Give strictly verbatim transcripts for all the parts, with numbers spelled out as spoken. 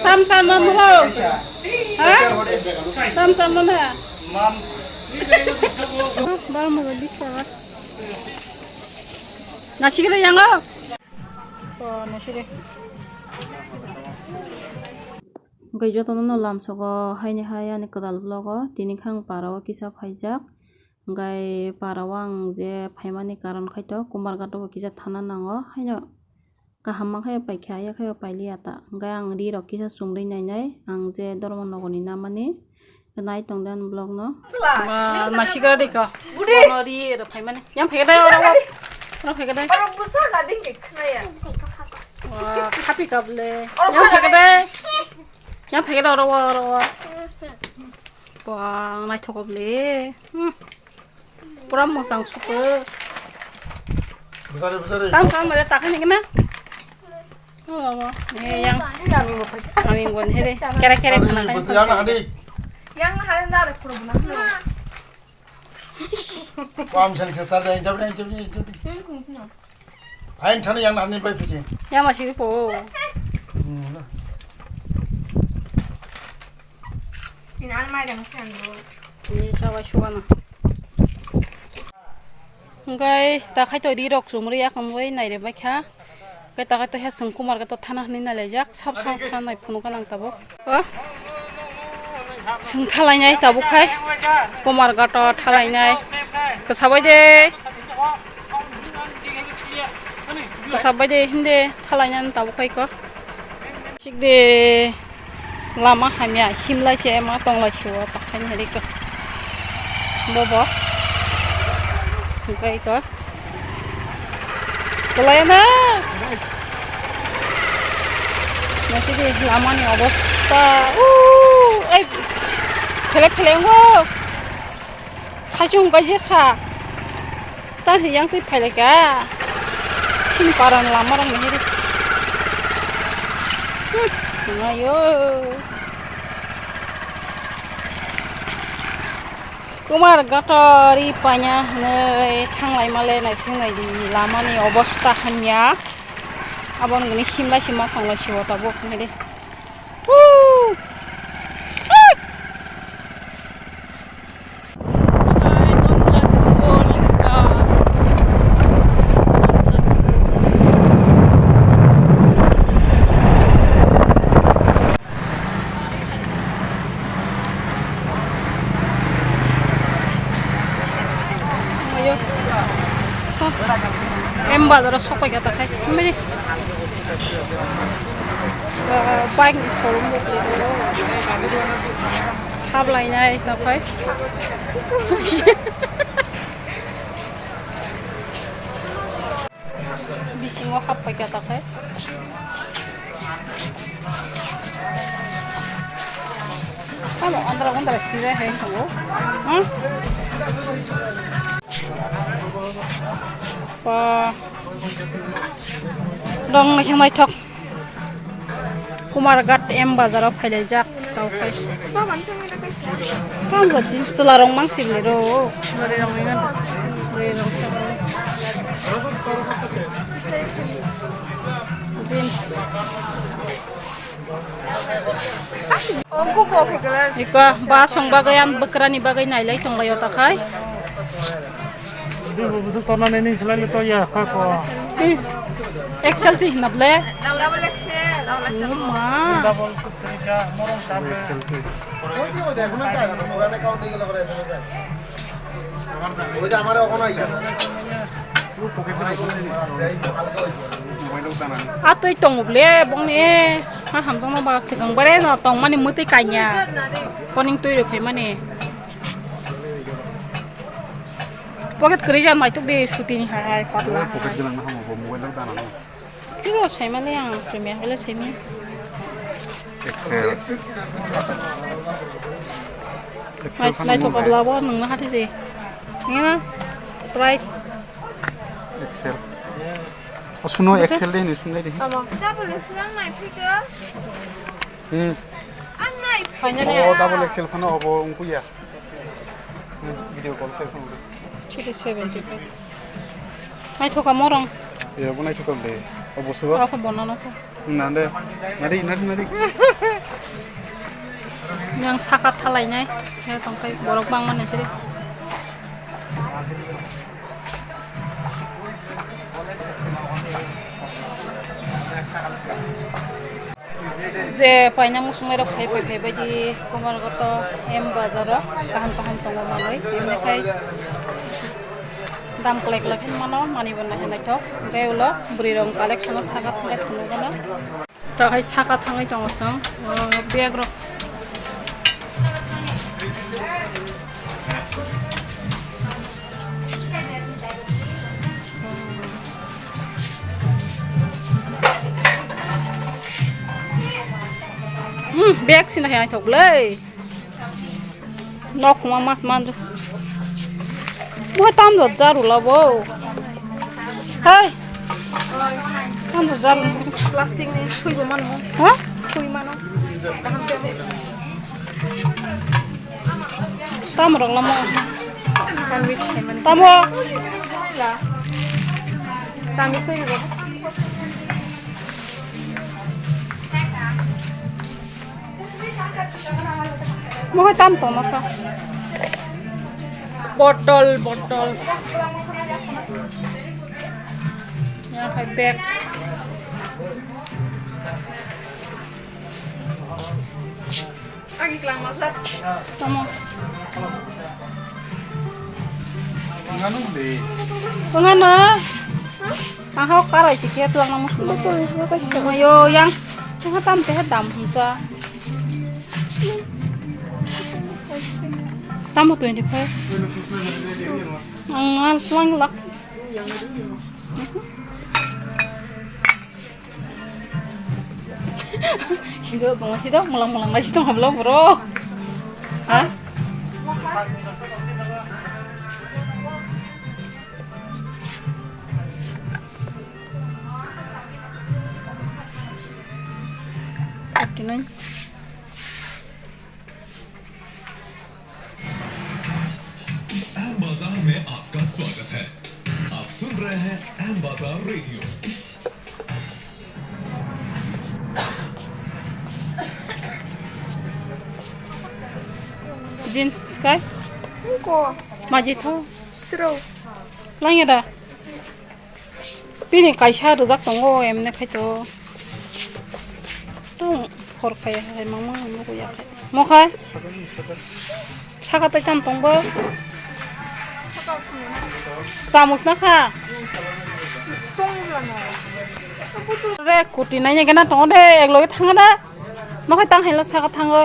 Tam salmon ho. Ha? Tam salmon ha. Bal mo bish taka. Nasikre yango. Oh, nasikre. Hwnkhe jotono no lamsogo haini hai ani kwtal vlog o tini khe ang para o kisa phaijak. Hwnkhe para o ang je phaimani karon khai to Kumarghat o bo kisa thana nango haino kaham mankhe paikha yakhe pailiya ta hwnkhe ang ri rok kisa chumri nainai ang je Dharmanagar ni namani. Nai tong den vlog no. Ba, nasikra de ko. Budi. Bono ri ero phaimani. Yang phege dai oro. Oro phege dai. Oro busa ga ding ke khna ya. Wa, khapi kable. Oro yang phege dai. Yang phege dai oro, oro, oro. Wa, nai thok kable. Hmm. Pura mosang suko. Bujari, bujari. Tam kam mare takhani kena. Oh, oh. Eh, yang. Kami ngon here. Kere, kere, khana kani. Yang hari na re pura buna. Kam chal ke sar dai, jab dai, jab dai, jab dai. Ain thani yang nani bai pisi. Yang masih po. Hmm. Ini almai dang kan. Ini sawa suwa na. Hwnkhe ta khai to ri rok chumri yakung bai nai re bai kha. Hwnkhe ta khai to he chwng Kumarghat o thana hwnwi nai laijak sab sab kha nai phunuk gana ang tabuk. O chwng tha lainai tabuk khai Kumarghat o tha lainai kwsa bai de kwsa bai de hinde tha lainani tabuk khai ko. Chikde lama hamya himlai se ma tonglai se o takhai ni rikha bobo. Hwnkhe iko kwlai na. Naisidi lama ni obosta. Uu, ei, phele phele wngo. Saichung bai je sa. Ta hiyang twi phai lai ka. Chini para ni lama rok ni hiri. Hmm, nai yo. Kumarghat o ri panya hwnwi thang lai ma le naising nai di lama ni obosta hamya. Abo ni himlai sima thang lai si o tabuk hwnwi di. Woo! M Bazar o sok pai kha ta khai. Bike ni showroom bo tong. Hap lainai ta khai. Bisingo hap pai kha ta khai. Tamo andra andra sire hai tongo. Hmm? Ba. Dong naikhe naithok. Kumarghat M Bazar o phailaijak tau khai. Tamo jin chwla rok mang sibli ro. Jeans. Iko ba song bagwi ang bwkrani bagwi nailai tonglaio ta khai. Bwswk torna nini slai le to ya kha ko. X L si hinap le. Double X L, double X L. Oh ma. Double X L si. Atwi tongo ble bongni. Ma hamjakma ba swkang bare no tongmani mwtwi kanya. Koning twi rw phaimani. Pocket kwrwi jan naituk de sutini hai patla. Pocket gwnang no hamo bo mobile rok dana no. Kilo saimani ang chumi ang kilo saimani. X L. X L phano naithok mobile. Labo nungna hati je. Nina price. X L. O suno X L de ni sunai de. Tamo. Double X L ang nai phika. Hmm. Ang nai phika. Oh, double X L phano obo ungkuya. Hmm, video call khai phano. Chili seventy five. Naithoka morong. Obo naithok de. Obo subo. Obo bono no. Nande. Nari, nari, nari. Yang saka thalai nai. Ya tongkai borok bangma nai siri. Je paina muchungnai rok phai phai phai bai di Komargato M bazar o kaham kaham tongo manwi, bini khai dam kwlai kwlai khe mano, mani bo naikhe naithok. Tei ulo bwrwi rok collection o saka thangwi thangwi gana. Tei hai saka thangwi tongo chwng, o bag rok. Hmm, bag sina hai thok le. Nok khuma mas manju. Bo tam do jaru la bo. Hai. Tam do jaru. Plastic ni sui bo mano. Ha? Sui mano. Kaham te. Tamo rok lamo. Tamo. Tamo se go. Mo tam tong masa. Botol, botol. Ya hai bag. Agi kelang masa. Tamo. Nganu de. Ngana. Aha karai si khe tuang namu sunu. Betul, betul. Ayo yang. Tengah tam teh dam hunsa. Tamo twenty five. Ang al selang lak. Hido tong hido mulang mulang lagi tong hablo bro. Ha? Thirty nine. एम बाजार में आपका स्वागत है। आप सुन रहे हैं एम बाजार radio. Jeans kai? Ko. Maji tho. Stro. Langya da. Bini kaisa rijak tongo, emne khai to. Tong hor khai hai mama mo ya khai. Mo khai. Saka tai tam tong bo. Chamus na kha. Re kuti nai ne gana tongo de, ek loge thanga da. Mo khai tang hai la saka thango.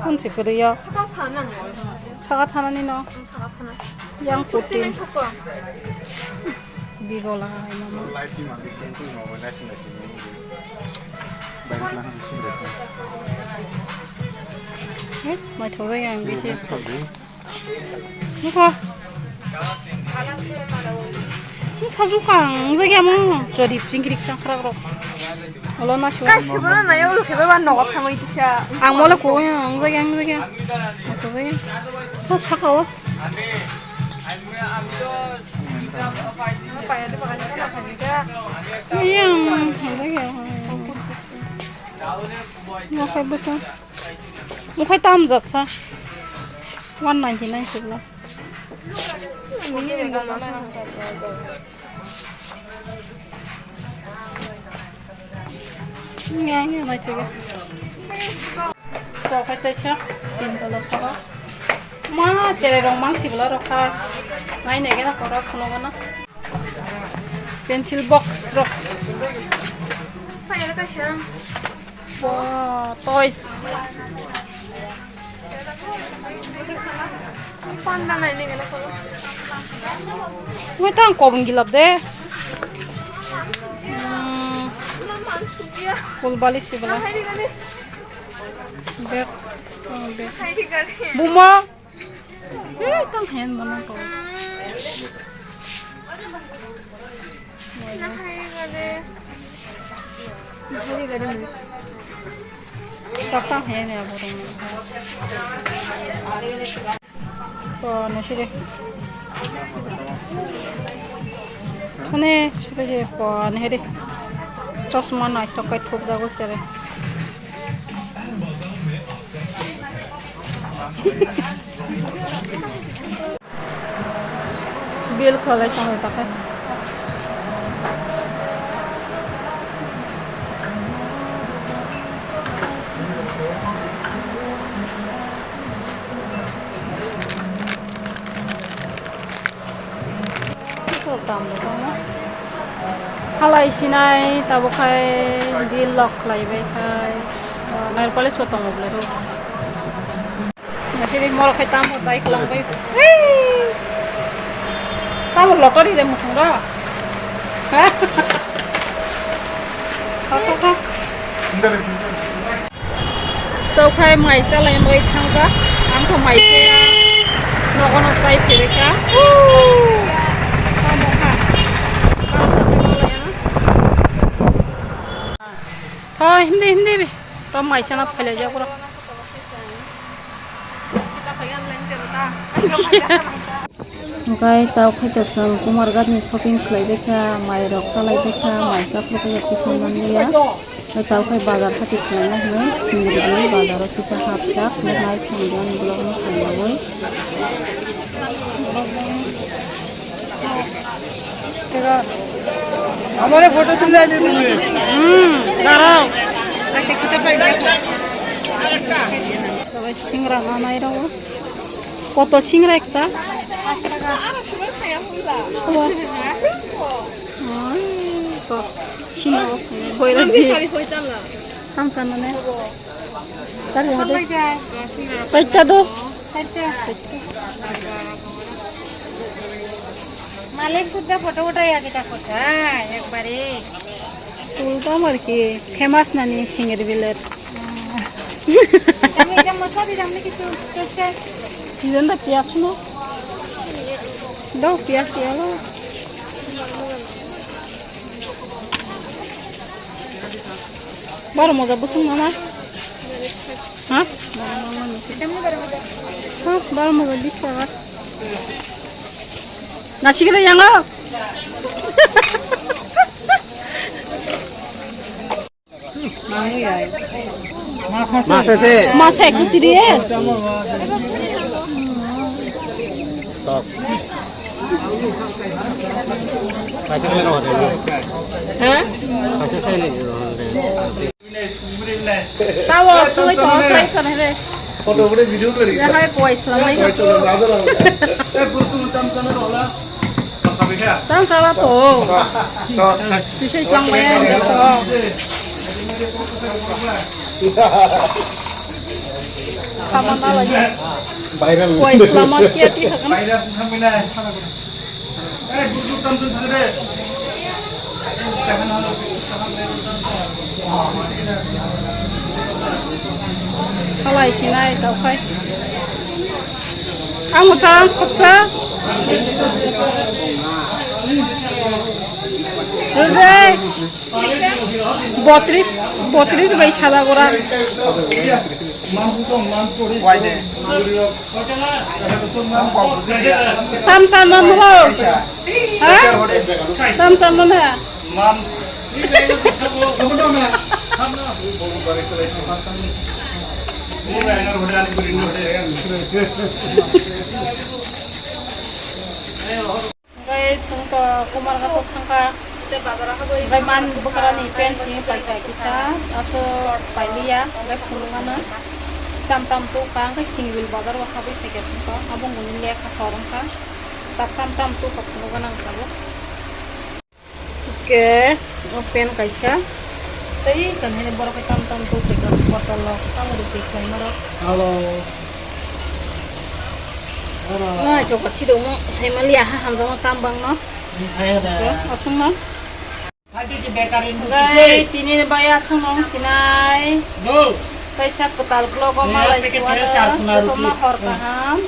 Kun si kwrwi yo. Saka sana ni. Saka sana ni no. Saka sana. Yang kuti. Bigola hai mama. Light ni mangke sing tu mobile light ni. Eh, mai thore yang bisi. Nukho. Nung sajukha ang jagya mo. Jodi jingkrik sangkrak rok. Olo na shuwa. Kai shuwa na ya ulo kebe ba nogo thangoi tisa. Ang mole ko ang jagya ang jagya. Ko jagya. To saka o. Iya, ang jagya. Mo khai bwsa. Mo khai tam jat sa. One ninety nine sibla. Nya, nya, nai thege. To khai taisa, tin tola saka. Ma, chere rong mang sibla rok khai. Nai nege na kora phuno gana. Pencil box rok. Wow, toys. Wait, ang kobong gilap de. Hmm. Full bali sibla. Bag. Oh, bag. Buma. Eh, tang hen mana ko. Tang hen ya borong. Ko no sire. Thani suri je po ani heri chosma nai tokai thuk jago sere. Bill kholai song takai. Halai sinai tabuk khai bill lock khlai bai khai. Nail polish bo tongo bwlai rok. Masini morok khai tamo tai kwlangbai. Tamo lottery de muthung ro. Ha? Kha, kha, kha. Tokphai mai chalai bai thangjak. Ang kho mai chaya. Nogo no chai phirika. Tamo kha. Thoi, hindi, hindi. To mai chana phailai jak ro. Hwnkhe tao khaito chwng Kumarghat ni shopping khlai baikha, mai rok chalai baikha, mai chapli khe tisa manliya. Tao khai bazar hati khlaina hwnwi singiri bazar o kisa hapjak nai phangjan vlog no chwng nugwi. Tega. Amare photo tuli ani rumi. Hmm, darao. Ekta kita pai dia. Tawai singra nanai rao. Koto singra ekta? Pas taka. Aro subai khaya hula. Hula. Ai, to. Sino. Boira di. Sari hoitanla. Tam chana ne. Sari hade. Chaita do. Chaita. Chaita. Malik suddha photo uthai age ta kotha ekbare. Tuldam ar ki, famous nani singer biler. Tami ekta mosla di damni kichu taste test. Didan da piyaj no. Do piyaj piyaj lo. Baro moja bwswng mama. Ha? Ha, baro moja bish taka. Nasikile yango. Masa se. Masa ekso tris. Tok. Kaisa kene rohor de. Ha? Kaisa kene rohor de. Tawo soi to sai kane re. Photo udah video kali. Ya hai poi selamat. Poi selamat aja lah. Eh, burcu cham cham rohla. Tam sala to. To. Tisai chang maya to. Kama na lagi. Viral. Koi selamat kia ti hakan. Viral sampai na. Eh, burcu tam cham cham de. Halai sinai tau khai. Ang mochang khopsa. Rudai. Botris, botris bai sada gora. Tam sama mo. Ha? Tam sama na. Hwnkhe chwng to Kumarghat o thangkha. Hwnkhe man bwkrani pant simi paikha kisa, aswk pailiya, hwnkhe phunukgano tam tam tukha, hwnkhe Singbil bazar o habwi phaikha chwng to, abo wngkha lekha thor wngkha, tak tam tam tukha phunukgano ang tabuk. Hwnkhe o pant kaisa, tei kanhini borok khe tam tam tukha bottle o, tamo rwtwi khlaima rok. Hello. Nai to kasi dong mo, sai mali aha hamjak mo tam bang no. Ni kaya da. Aswk no. Tadi si bekar ini. Gai tini bai aswk no sinai. Do. Kaisa kwtal vlog o malai suana, jotono hor kaham.